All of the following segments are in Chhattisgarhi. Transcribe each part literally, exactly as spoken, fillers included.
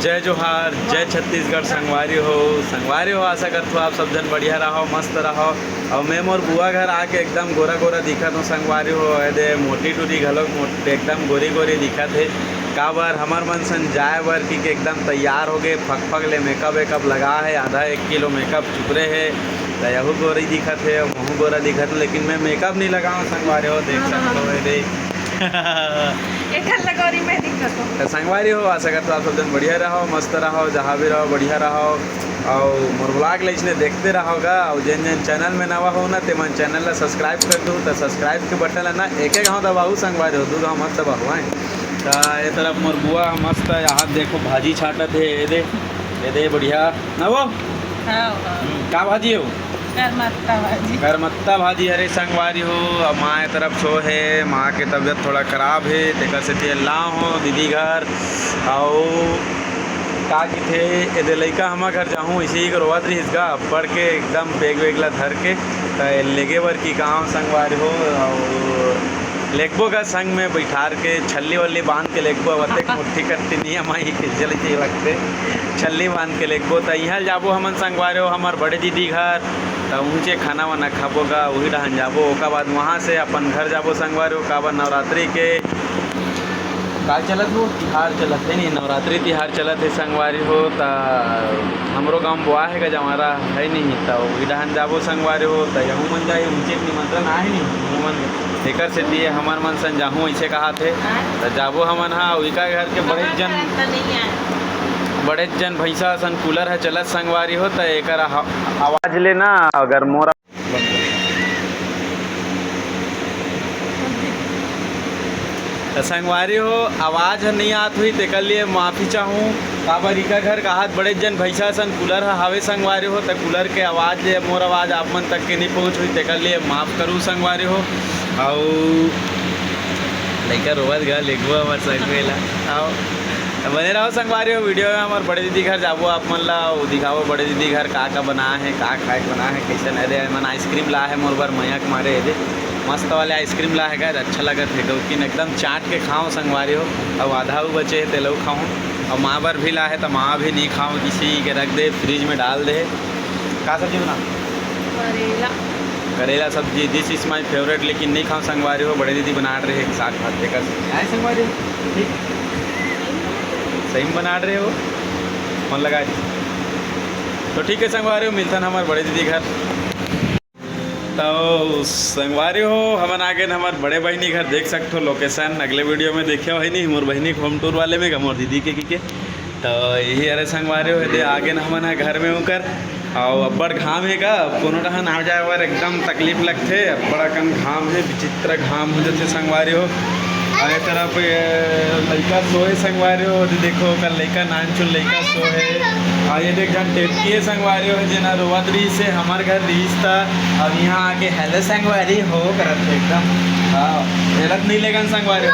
जय जोहार, जय छत्तीसगढ़ संगवारी हो। संगवारी हो, आशा करथो आप सब झन बढ़िया रहो, मस्त रहो। अउ मैं मोर बुआ घर आके एकदम गोरा गोरा दिखत हूँ संगवारी हो। ए दे मोटी टूरी घलोक मोट-, एकदम गोरी गोरी दिखत हे। काबर हमर मन सन जाए बर कि के एकदम तैयार हो गए, फकफक ले मेकअप वेकअप लगा है, आधा एक किलो मेकअप चुकरे है। त यहू गोरी दिखत है, महू गोरा दिखत हूँ, लेकिन मैं मेकअप नहीं लगाऊँ संगवारी हो, देख सकते हो। ए दे एकर लगोरी में दिखत हो। त संगवारी हो, आशा करथो आप सब झन बढ़िया रहो, मस्त रहो, जहाँ भी रहो बढ़िया रहो। अउ मोर vlog ल इसने देखते रहो गा। अउ जेन जेन channel में नवा हो ना, ते मन channel ला subscribe कर दू। त subscribe के button ला ना एक एक घाव दबाहू संगवारी हो, दू घाव मत दबाहू, हैं। त ए तरफ मोर बुआ मस्त यहाँ देखो भाजी छाटत हे, ए दे, ए दे बढ़िया ना वो। हाँ, हाँ। का भाजी हो? करमत्ता भाजी। करमत्ता भाजी हरे संगवारी हो। अब माँ ए तरफ सो हे, माँ के तबीयत थोड़ा खराब हे, तेकर सेती लाव हो दीदी घर। अउ का किथे, एदे लइका हमर घर जाहूँ, इसे ही रोवत रहिस गा, अब्बड़ के एकदम bag वैग ला धर के, त लेगे बर कि गाँव संगवारी हो। अउ लेगबो गा संग में बैठार के, छल्ली वल्ली बांध के लेगबो। अब अतेक मुट्ठी कट्टी नहीं है माई के, चले के लगते, छल्ली बांध के लेगबो। त इहाँ जाबो हमन संगवारी हो, हमर बड़े दीदी घर, त उहेंचे खाना वाना खाबो गा, उही डहन जाबो। ओकर बाद वहाँ से अपन घर जाबो संगवारी हो, काबर नवरात्रि के काल चलत हो, तिहार चलत हे नहीं, नवरात्रि तिहार चलत हे संगवारी हो। त हमरो गाँव बोआ हे गा जवारा, है नहीं, त उही डहन जाबो संगवारी हो। त यहू मन जाही, उनके एक निमंत्रण आहे नहीं, यहू मन एकर सेती हमर मन सन जाहूँ, ऐसे कहा थे। त जाबो हमन हा, उइका घर के बड़े जन, बड़े जन भैंसा सन कूलर है चलत संगवारी हो, त एकर ह-, आवाज लेना, अगर मोर त संगवारी हो, आवाज ह नइ आत होही, तेकर लिए माफी चाहूँ। काबर इकर घर काहत बड़े जन भैंसा सन कूलर ह हावे संगवारी हो, त कूलर के आवाज ले मोर आवाज आप मन तक के नइ पहुँच होही, तेकर लिए माफ करू संगवारी हो। अउ लइका रोवत गा, लेगबो हमर संग में ला। आओ। त बने रहो संगवारी हो video में। हमर बड़े दीदी घर जाबो आप मन ला, अउ दिखाबो बड़े दीदी घर का का बना है, का खाए के बना है, कैसे नहीं दे। मन ice cream ला है मोर बर मया के मारे, एदे मस्त वाले ice cream ला है guys, अच्छा लगत है। लेकिन एकदम चाट के खाओ संगवारी हो। अउ आधा अउ बचे है, तेलऊ खाओ। अउ माँ बर भी ला है, त माँ भी नहीं खाओ, किसी के रख दे, fridge में डाल दे। का सब्जी बना? करेला। करेला सब्जी, this is my favourite। लेकिन नहीं खाओ संगवारी हो, बड़े दीदी बना रहे हैं साग भात, देखा से। आए संगवारी हो? ठीक। सही में बना रहे हो? फोन लगा दी। तो ठीक है संगवारी हो, मिलथन हमर बड़े दीदी घर। तो संगवारी हो, हमन आ गेन हमर बड़े बहिनी घर। देख सकथो location, अगले video में देखे हो नहीं, मोर बहिनी के home tour वाले में, मोर दीदी के, के, के। तो यही अरे संगवारी हो, एदे आ गेन हमन ह घर में ओकर। अउ अब्बड़ घाम हे गा, कोनो डहन आ जाए बर एकदम तकलीफ लगथे, अब्बड़ अकन घाम हे, विचित्र घाम हो जथे संगवारी हो। अउ ए तरफ ये लइका सोए संगवारी हो, एदे देखो ओकर लइका, नानचुन लइका सोए। अउ ये देख झन टेटकी हे संगवारी हो, जेना रोवत रहिस हे, हमर घर रहिस त, अब यहाँ आके hello संगवारी हो करत हे एकदम। हाँ, गलत नहीं लेगन संगवारी हो।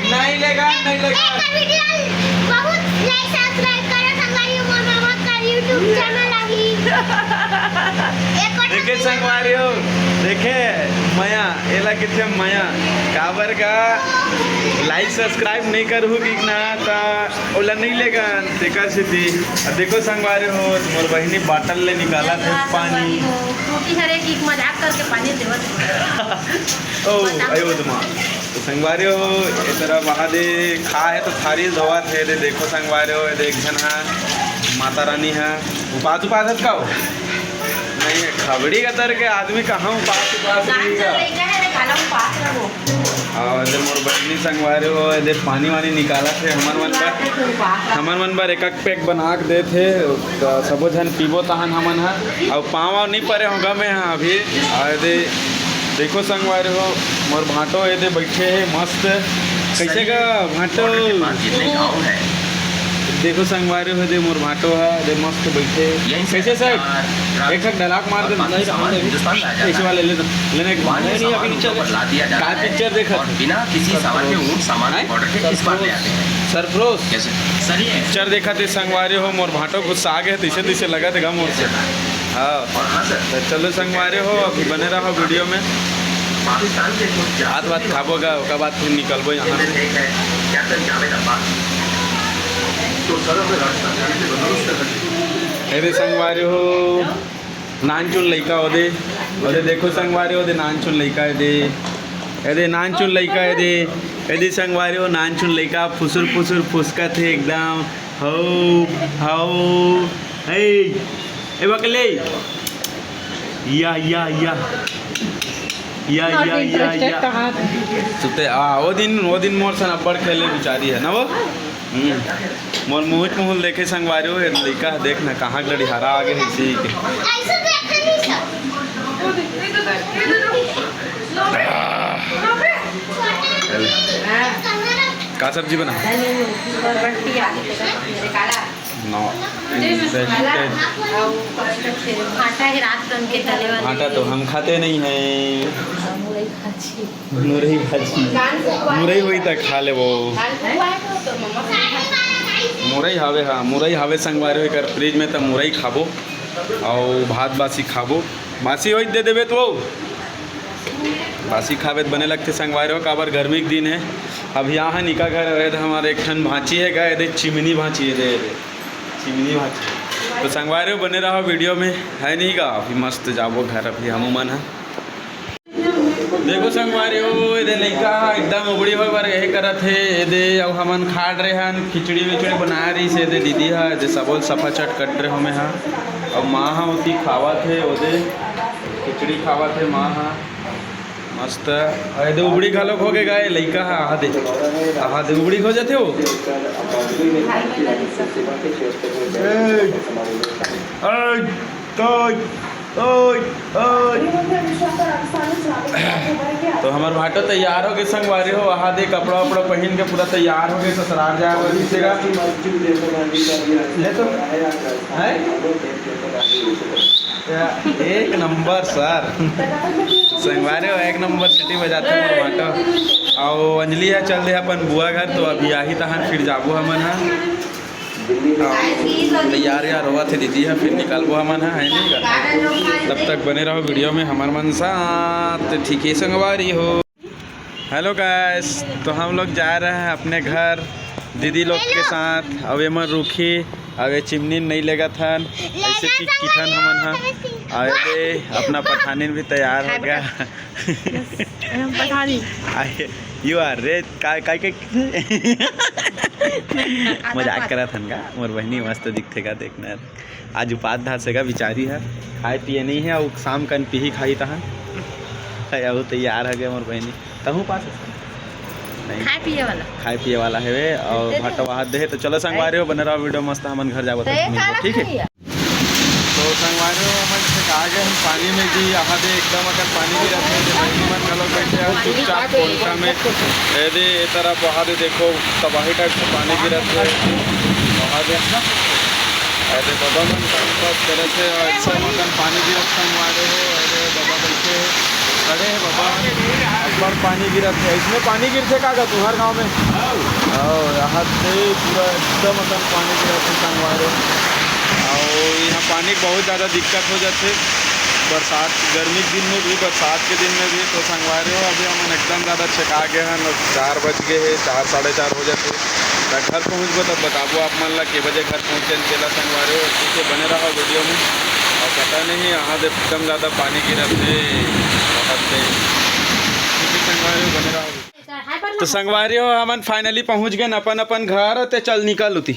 नहीं लेगन, नहीं लेगन। बहुत like subscribe करो संगवारी हो, मोर मामा का YouTube channel अभी। देखे संगवारी हो, देखे मया, एला किथे मया, काबर का like subscribe नहीं करहू कि ना, त ओला नहीं लेगन, तेकर सेती। अब देखो संगवारी हो, मोर बहिनी bottle ले निकालत हे पानी। टूटी हरे कि मजाक करके पानी देवत हे। ओ, बताओ। अयो दमा। तो संगवारी हो, ए तरफ महादेव खा है तो थारी धोवत हे। एदे देखो संगवारी हो, एदे एक झन हा, माता रानी हा, उपास उपास हस का हो? नहीं है, खबड़ी का तर के आदमी कहाँ उपास उपास रहेगा? लइका है रे, काला उपास रहो। अउ एदे मोर बहिनी संगवारी हो, एदे पानी वानी निकालत हे हमर मन बर, हमर मन बर एक एक pack बना के देत हे, त सबो झन पीबो तहन हमन ह। अउ पाँव वाव नहीं परे हों गा मैं ह अभी। अउ एदे देखो संगवारी हो, मोर भांटो एदे बैठे हे मस्त। कैसे गा भांटो? देखो संगवारी हो, एदे मोर भांटो ह, एदे मस्त बैठे हे। कैसे sir? एक ठक dialogue मार दे। ऐसे वाले ले, लेने का। नहीं, नहीं, अभी नहीं चल। का picture देखत? बिना किसी सामान के ऊंट सामान के order के इस बार ले आते हैं। Surprise। कैसे? सही है। Picture देखत हे संगवारी हो, मोर भांटो गुस्सा आ गए, तैसे तैसे लगत हे गा मोर से। हाँ। तो चलो संगवारी हो, अभी बने रहो video में। भात वात खाबो गा, ओकर बाद फिर निकलबो यहाँ से। एदे संगवारी हो, नानचुन लइका ओदे, ओदे देखो संगवारी हो, ओदे नानचुन लइका एदे, एदे नानचुन लइका एदे, एदे संगवारी हो, नानचुन लइका फुसुर फुसुर फुसकत हे एकदम। हौ, हौ, हे, ए बकले, या, या, या। या, या, या, या। सुते, आ, वो दिन, वो दिन मोर सन अब्बड़ खेले बिचारी है ना वो? हम्म। मोर मुहुच मुहुल देखे संगवारी हो, ये लइका देख ना कहाँ के लड़ी हरा आगे है इसी के। का सब्जी बना? नौ। भाटा के रात बन के तले वाली। भाटा तो हम खाते नहीं हैं। मुरई भाजी। मुरई भाजी। मुरई होई त खा लेबो। मुरई हावे, हाँ, मुरई हावे संगवारी हो, एकर फ्रिज में त मुरई खाबो। अउ भात बासी खाबो। बासी होई दे देबे तो। बासी खाबे त बने लगथे संगवारी हो, काबर गर्मी के दिन है। अब यहाँ है निका घर है, तो हमारे एक ठन भांची है, गए दे चिमनी भांची है, दे दे। चिमनी भांची। तो संगवारी हो, बने रहो वीडियो में, है नहीं गा? अभी मस्त जाबो घर, अभी हम मन है। देखो संगवारी हो, एदे लइका एकदम उबड़ी होए बर यही करत हे। एदे अउ हमन खाट रहे हन, खिचड़ी विचड़ी बनाए रहिस हे एदे दीदी हा। एदे सबो सफा चट कट रहे होमे हा। अउ माँ हा ओती खावत हे, ओदे खिचड़ी खावत हे माँ हा। मस्त। अउ एदे उबड़ी घलोक हो गे गा, ए लइका हा, आहा दे, आहा दे, उबड़ी हो जाथे वो। ए, ए, तो ओए, ओए। तो हमर भाटो तैयार हो गए संगवारी हो, वहाँ दे कपड़ा वपड़ा पहन के पूरा तैयार हो गए ससुराल जाए वाली से। ले तो, हैं? या, एक नंबर सर। संगवारी हो, एक नंबर सीटी बजाते हैं भाटो। आओ अंजलि है, चल दे अपन बुआ घर, तो अभी आही तहन फिर जाबो हमन हा। हाँ, तैयार यार होवत हे दीदी ह, फिर निकलबो हमन ह, है नहीं का? तब तक बने रहो वीडियो में हमर मन साथ, ठीक है संगवारी हो। हेलो गाइस, तो हम लोग जा रहे हैं अपने घर दीदी लोग के साथ। अब ये मन रुखी, अब ये चिमनी नहीं लेगत हन, ऐसे कि किथन हमन ह। आए दे, अपना पठानिन भी तैयार हो गया। हम पठानी। आए, यू आर रे, काय, काय, काय? मजाक करत हन का? मोर बहिनी मस्त दिखथे का, देखना यार। आज उपास धास हे का बिचारी ह, खाए पिए नहीं है, अउ शाम कन पीही खाही तहन। है, अउ तैयार हो गया मोर बहिनी। तहूँ पास है? नहीं। खाए पिए वाला। खाए पिए वाला है वे, अउ भाटा वाहत दे, तो चलो संगवारी हो, बने रहो वीडियो मस्त, हमन घर जाबो तो तक मिलबो, ठीक है? तो संगवारी हो, हमन छेका गे हन पानी में जी, आहा दे एकदम अकन पानी गिरत हे, जे बहिनी मन घलो बैठे हे चुपचाप कोंटा में। ए दे, ए तरफ आहा दे देखो, तबाही टाइप से पानी गिरत हे। आहा दे, ए दे बाबा मन टाइम पास करत हे, अउ एकदम अकन पानी गिरत संगवारी हो, ए दे बाबा बैठे हे, खड़े हे बाबा, अब्बड़ पानी गिरत हे। इसमें पानी गिरथे का गा तुहर गाँव में? हाँ, यहाँ से पूरा एकदम अकन पानी गिरत हे संगवारी हो। अउ यहाँ पानी के बहुत ज़्यादा दिक्कत हो जाथे बरसात, गर्मी के दिन में भी, बरसात के दिन में भी। तो संगवारी हो, अभी हमन एकदम ज़्यादा छेका गे हन, चार बज गे हे, चार, साढ़े चार हो जाथे। त घर पहुँचबो तब बताबो आप मन ला के बजे घर पहुँचे तेला संगवारी हो। ठीक है, बने रहो वीडियो में। अउ पता नहीं यहाँ दे एकदम ज़्यादा पानी गिरत हे, बहुत तेज। ठीक है संगवारी हो, बने रहो। तो संगवारी हो, हमन finally पहुँच गए अपन अपन घर, ते चल निकल उती।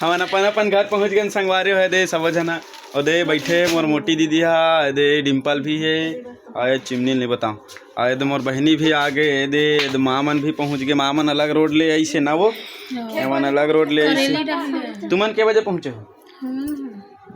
हमन अपन अपन घर पहुँच गए संगवारी हो, ए दे सबो झना, ओ दे बैठे मोर मोटी दीदी हा, ए दे डिम्पल भी हे, अउ ये चिमनी नहीं बताओ, अउ ये दे मोर बहिनी भी आ गए, ए दे, ए दे माँ मन भी पहुँच गए, माँ मन अलग रोड ले आइसे ना वो, ये मन अलग रोड ले आइसे। तुमन के बजे पहुँचे हो? हम्म,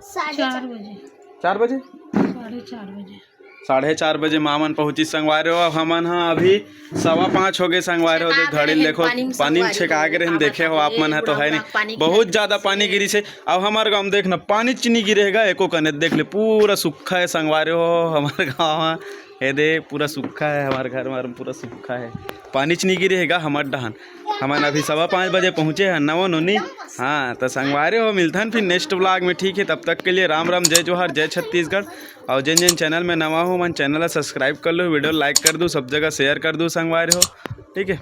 साढ़े चार चार बजे। चार बजे? साढ़े चार बजे। साढ़े चार बजे माँ मन पहुँचिस संगवारी हो। अब हमन ह अभी सवा पाँच हो गए संगवारी हो। देख घड़ी ल देखो, पानी में छेका गे रहिन, देखे हो आप मन ह तो है नहीं, बहुत ज़्यादा पानी गिरिस हे। अब हमर गाँव में देख ना, पानी च नी गिरे हे गा एको कने। देख ले, पूरा सूखा है संगवारी हो हमर गाँव ह। ए दे, पूरा सूखा है हमर घर में, पूरा सूखा है, पानी च नी गिरे हे गा हमर डहान। हमन अभी सवा पाँच बजे पहुँचे हन ना वो नोनी। हाँ, तो संगवारी हो, मिलथन फिर next vlog में, ठीक है? तब तक के लिए राम राम, जय जोहार, जय छत्तीसगढ़। अउ जेन जेन channel में नवा हो, मन channel ला subscribe कर लो, वीडियो like कर दो, सब जगह share कर दो संगवारी हो, ठीक है?